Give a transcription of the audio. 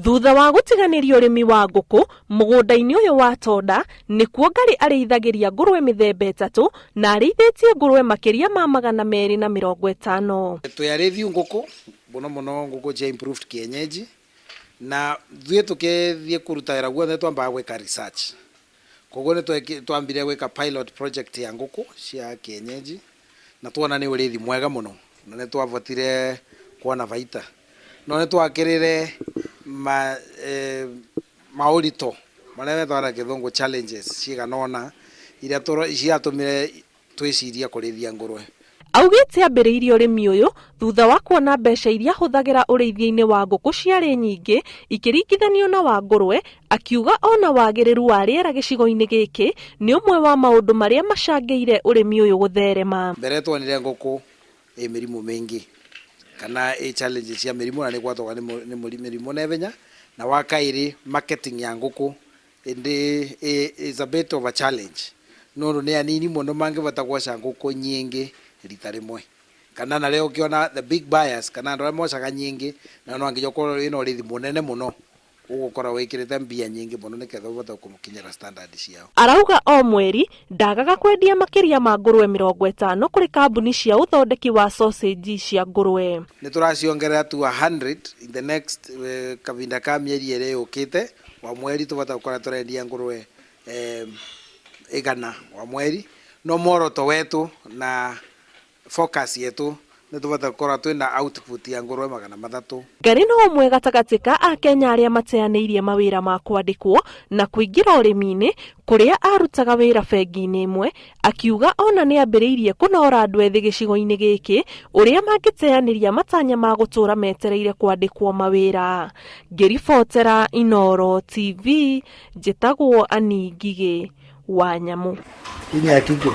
Thutha wa gũtiganĩria ũrĩmi wa ngũkũ mũgũnda-inĩ ũyũ wa Tonda, nĩkuo Ngarĩ arĩithagĩria ngũrwe mĩthemba ĩtatũ na arĩithĩtie ngũrwe makĩria ma 250. Twĩ arĩthiu ngũkũ, mũno mũno ngũkũ cia improved kienyeji, na ithuĩ tũkĩthiĩ kũruta wĩra guothe twambaga gwĩka research. Koguo nĩ twambire gwĩka pilot project ya ngũkũ cia kienyeji na tuona nĩ ũrĩthi mwega mũno na nĩ twavotire kuona baita. No nĩ twakĩrĩre ma, eh, maũritũ marĩa metagwo na gĩthũngũ challenges cigana ũna iria ciatũmire twĩcirie kũrĩithia ngũrwe. Augĩte ambĩrĩirie ũrĩmi ũyũ thutha wa kuona mbeca iria ahũthagĩra ũrĩithia-inĩ wa ngũkũ ciarĩ nyingĩ ikĩringithanio na wa ngũrwe, akiuga ona wagĩrĩru wa rĩera gĩcigo-inĩ gĩkĩ nĩ ũmwe wa maũndũ marĩa macangĩire ũrĩmi ũyũ gũtherema. Mbere twonire ngũkũ ĩ mĩrimũ mĩingĩ kana ĩ challenges cia mĩrimũ na nĩ gwatwaga nĩ mĩrimũ naihenya, na wa kaĩrĩ marketing ya ngũkũ ĩndĩ is a bit of a challenge nũndũ nĩ anini mũno mangĩbota gwoca ngũkũ nyingĩ rita rĩmwe, kana narĩo ũkĩona the big buyers kana andũ arĩa mocaga nyingĩ, na no nginya ũkorwo wĩna ũrĩthi mũnene mũno ũgũkorwo wĩkĩrĩte mbia nyingĩ mũno nĩgetha ũhote kũkinyĩra standard ciao. Arauga o mweri ndagaga kwendia makĩria ma ngũrwe 50 kũrĩ kambuni cia ũthondeki wa sausage cia ngũrwe. Nĩ tũraciongerera to 100 in the next kavinda ka mĩeri ĩrĩ yũkĩte. Wa mweri tũbata gũkorwo tũrendia ngũrwe 100 wa mweri, no muoroto wetu na focus yetu nĩ tũbata gũkorwo twĩna output ya ngũrwe 300. Ngarĩ no ũmwe gatagatĩ ka Akenya arĩa mateanĩirie mawĩra ma kwandĩkwo na kũingĩra ũrĩmi-inĩ kũrĩa arutaga wĩra bengi-inĩ ĩmwe, akiuga ona nĩ ambĩrĩirie kũnora andũ ethĩ gĩcigo-inĩ gĩkĩ ũrĩa mangĩteanĩria matanya ma gũtũra metereire kwandĩkwo mawĩra. Ngĩribotera Inooro TV, njĩtagwo Annie Ngigĩ wa Nyamũ. Hii ni ya kike.